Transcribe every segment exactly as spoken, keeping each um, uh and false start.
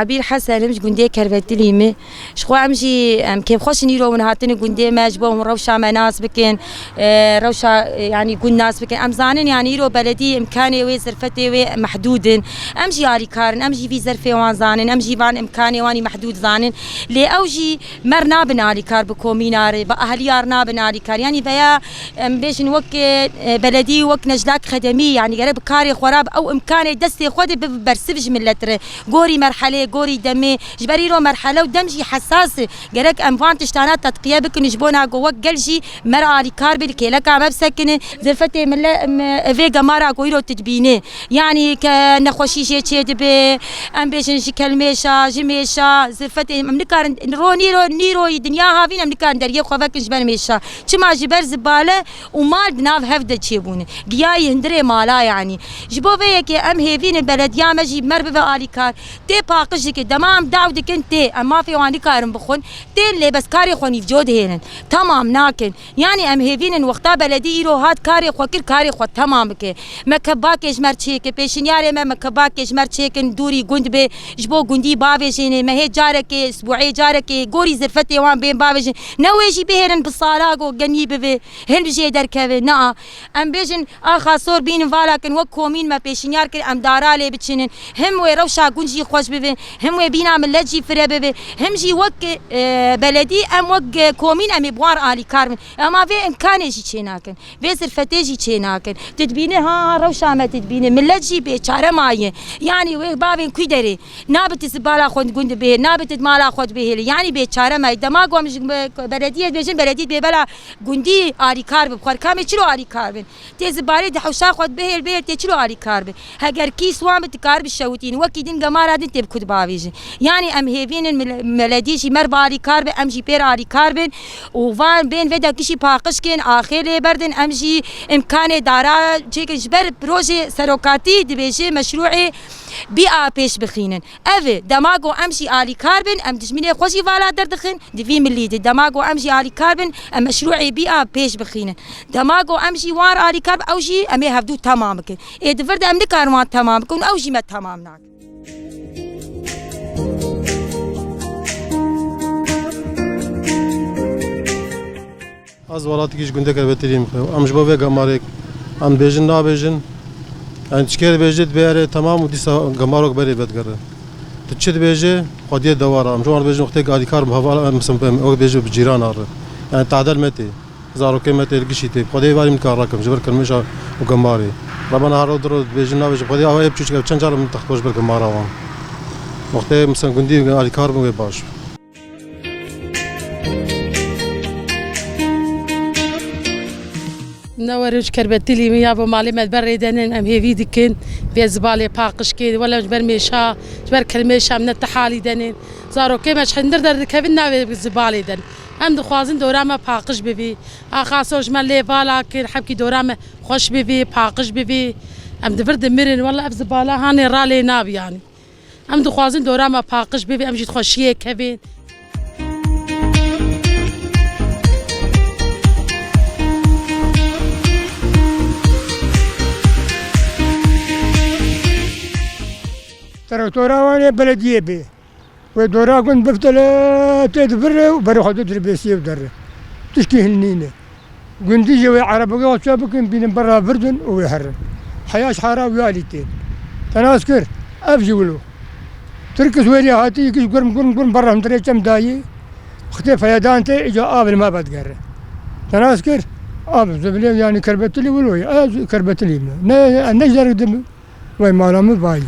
Ebîr Hesen im, ji gundê Kerbetilî me. Ji xwe em jî, em kêfxweş in îro hûn hatine gundê me, ji bo hûn rewşa me nas bikin, e, rewşa, e, yanî gund nas bikin. Em zanin, yanî îro beledî imkanê wê, zirfetê wê mehdûd in. Em jî alîkar in, em jî vî zerfê wan zanin, em jî van imkanê wan î mehdûd zanin. Lê ew jî mer nabin alîkar bi komîna re, bi ahliyar nabin alîkar. Yanî veya em bêjin wek, e, beledî, wek Neclak Xedemî, yanî gerek bi karê xwe re, bi ew imkanê destê xwe de bi bersiv ji millet re. Gorî merhelê, gorî demê, ji ber îro merhele û dem jî hesas e. Gerek em van tiştana tetqiye bikin ji bona ku wek gel jî mer alîkar bin, kêleka me bisekinin. Zirfetê mile-, me, vê gemara ku îro tu dibînî. Yanî ke nexweşî jê çê dibe, em bêjin ji kelmêşa, ji mêşa, zirfetê em nikarin ro nîro, nîroyî dinya havîn em nikarin deriyê xwe vekin ji ber mêşa. Çima ji ber zibale û mal di nav hev de çêbûne. Giyayî hundirê mala yanî. Ji bo vê yekê em hêvî ne belediya me jî mer bibe alîkar. Tê paqij dike, dema em daw dikin tê, em mafê wan nikarin bixwin, tên lê bes karê xwe nîvco dihêlin. Temam nakin. Yanî em hêvî ne wexta beledî îro hat karê xwe kir, karê xwe temam bike. Mekebakê ji mer çêke, pêşinyarê me mekebakê ji mer çêkin, dûrî gund be, ji bo gundî bavêjêne, mehê carekê, sibûê carekê, gorî zirfetê wan bên bavêjin. Ne wê jî bihêlin bi sala ku genî bibe. Hin bi jê derkeve, na. Em bêjin, axa sor bînin vala kin, wek komîn me pêşinyar kir, em dara lê biçinin. Him wê rewşa gund jî xweş bibe, him wê bîna millet jî fire bibe, him jî wek, e, beledî, em wek, e, komîn em ê bi wan alîkar bin. Ema vê imkanê jî çê nakin, vê zirfetê jî çê nakin. Tu dibînî, ha, ha, rewşa me tu dibînî. Millet jî bêçare maye. Yanî wê bavên ku derê. Nabe tu zibala xwe gund bihêl, nabe tu mala xwe dibihêlî. Yanî bêçare me. Dema ku em ji be-, belediyê dibêjin, belediyê dibê bela gundî alîkar bi. Xwe kamê çilo alîkar bin? Tê zibalê di hewşa xwe dibihêl bihêl tê çilo alîkar bi? Heger kîs wan bi tu kar bi şewitîn. Wekî din gemara din tê bi ku dibavêjin. Yanî em hêvînin mil-, belediyê jî mer bi alîkar bi, em jî pêr alîkar bin. Û van bên vê de kişî paqij kin, axê lê berdin, em jî imkanê dara çêkin. Ji ber projê serokatî dibêje meşrûê bî a pêş bixînin. Ev e, dema ku em jî alîkar bin, em dijminê xwe jî vala derdixin, di vî milî de. Dema ku em jî alîkar bin, em meşrûê bî a pêş bixînin. Dema ku em jî wan alîkar bin, ew jî em ê hevdû temam bikin. Ê di vir de em nikarin wan temam bikin, ew jî me temam nakin. Ez welatikî ji gundê Kerbetilî me. Em ji bo vê gemarê em dibêjin nabêjin. Yanî çi kê dibêje dibêre temam û dîsa gemarok berê vedigere. Tu çi dibêje xwediyê dewara. Em ji wan dibêjin wextê alîkar bi heval em misin bim. Ew dibêje bi cîrana re. Yanî tadel me tê. Zarokê me tê li gişî tê. Xwedê varî min kar rakim ji ber kelmêşa û gemarê. Rebana her ro diro dibêjin nabêjin. Xwedê awa ê biçûçik ev çend car min texto ji ber gemara wan. Wextê misin gundî alîkar bin wê baş. Ne werin ji Kerbetilî min ya bo malê me di ber rê denin, em hêvî dikin, vê zibalê paqij kê, wele ji ber mêşa, ji ber kelmêşa em ne ti halî denin. Zarokê me ji hindir derdikevin navê zibalê den. Em dixwazin dora me paqij bibî. Axa sor ji me lê vala kir, hebkî dora me xweş bibî, paqij bibî. Em di vir dimirin, wele ev zibala hanê ra lê nabî yanî. Em dixwazin dora me paqij bibî, em jî di xweşiyê kevin. Traktora wan ê belediyê bê. Wê dora gund biftele tê di vir û berê xwe dû dirbêsiyê û derre. Tişkî hin nîne. Gundî jî wê erebegê xwe çav bikin, bînin berra virdin û wê herin. Heya ji hara wî alî tên. Te nas kir, ev jî wilo. Tirkis wêrî hatî, yekî ji gurm, gurm, gurm berra hundirê çem dayî. Xitê feyedan tê, îca av li me vedigere. Te nas kir, av zibilê, yanî Kerbetilî wilo ye. Ez Kerbetilî me. Ne, ne ji derik dim, wê mala min vayî.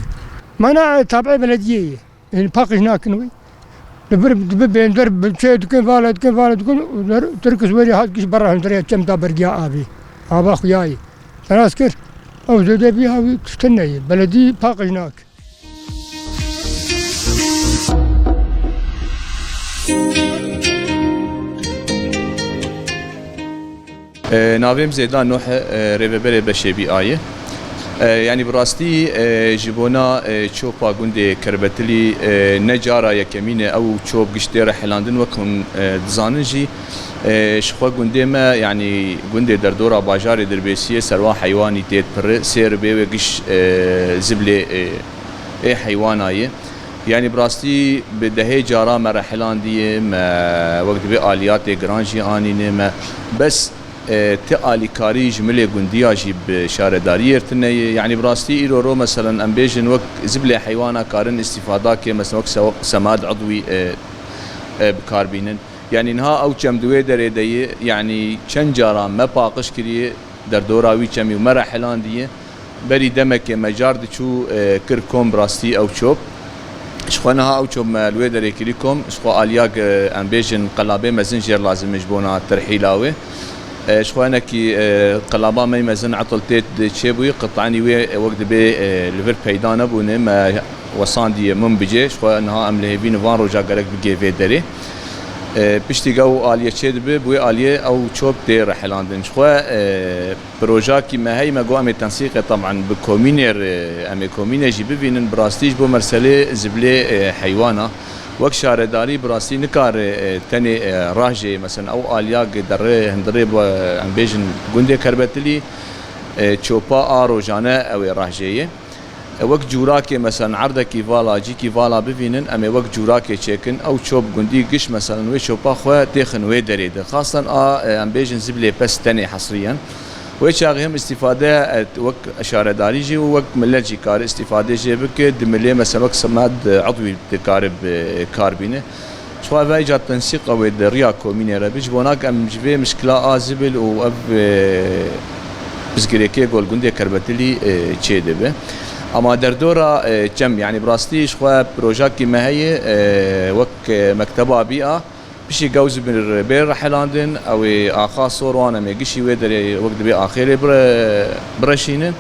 Mana tabiê belediyê ye. Hîn paqij nakin wî. Li vir dibe bênder bi çê dikin, vala dikin, vala dikin, û der-, Tirkis werî hat giş berra hundirê çem da bergiya avê. Ava xuyayê. Teras kir. Ew zêde bî ha wî tiştin neyê. Beledî paqij nak. E, navê min Zêdan Nuh e, e, rêveberê beşê bî A ye. E, yanî bi rastî, e, ji bona, e, çopa gundê Kerbetilî, e, ne cara yekemîn e ew çop giş tê re helandin. Wek hûn, e, dizanin jî, e, ji xwe gundê me, yanî gundê derdora bajarê Dirbêsiyê serwa heywanî tê dipire, sê ribê wê giş, e, ziblê, e, ê heywana ye. Yanî bi rastî bi dehê cara me rehilandiye, me wek dibê aliyatê giran jî anîne, me bes, e, ti alîkarî ji milê gundiya jî bi şaredariyê tune ye. Yanî bi rastî îro ro meselen em bêjin wek ziblê heywana karin îstîfada ke, mesela wek se-, semad idwî, e, e, bi kar bînin. Yanî niha ew çem di wê derê de ye, yanî çend caran me paqij kiriye derdora wî çemî û me rehilandiye. Berî demekê me car diçû, e, kir kom bi rastî ew çop. Ji xwe niha ew çop me li wê derê kirî kom, ji xwe aliya, e, em bêjin qelabê mezin jêr lazim e ji bona terhîla wê. E, ji xwe hinekî, e, qelaba me mezin etil tê çêbûyî, qit'anî wê, e, wek dibê, e, li vir peyda nebûne, me wesandiye min bicê, ji xwe niha em li hêvî ne van roja gerek bigê vê derê. E, piştî ew aliye çêdibe, bi wê aliyê ew çop tê rehilandin. Ji xwe, e, projakî me heye, me got em ê tensîqê, teban bi komînê re, em ê komînê jî bivînin, bi rastî ji bo merselê ziblê, e, heywana. Wek şaredarî bi rastî nikare, e, tenê, e, rahjê, mesela ew aliya ge derê, hundirê, em bêjin gundê Kerbetilî, e, çopa a rojane ew ê rahjê ye. E, wek cûrakê, mesela erdekî vala, cîkî vala bivînin, em ê wek cûrakê çêkin. Ew çop gundî giş, mesela wê çopa xwe têxin wê derê de. Xasten a, e, em bêjin ziblê pes tenê hesriyen. Wê çaxê him îstîfade, e, wek şaredarî jî û wek milet jî kare îstîfade jê bike, di milê, mesela wek semad, e, idwî dikare bi kar bîne. Ji xwe veyca tensîqa wê di riya komînê re bi, ji bona ku em ji vê mişkila a zibil û ev, e, pirsgirêkê gol gundê Kerbetilî, e, çêdibe. Ama derdora, e, çem, yanî bi rastî ji xwe projakî me heye, e, wek, e, mekteba bîa, piştî ew zibil bê rehilandin, ew ê axa sor wan em ê gişî wê derê wek dibê axêrê bire-, bireşînin.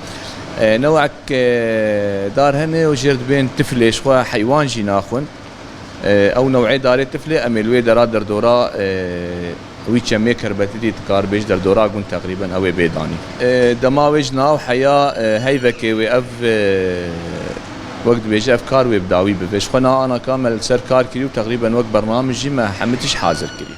E, newek, e, dar hene û jêr dibên tiflê ji xwe heywan jî naxwin. E, ew new'ê darê tiflê em ê li wê dera derdora, e, wî çemê Kerbetilî dikar bêj derdora gund teqrîben ew ê bê danî. E, dema wê ji nav heya, e, heyvekê wê ev, e, wek dibêje ev kar wê bi dawî bibe. Ji xwe niha ana ka me li ser kar kirî û teqrîben wek bernamij jî me hemî tişt hazir kirî.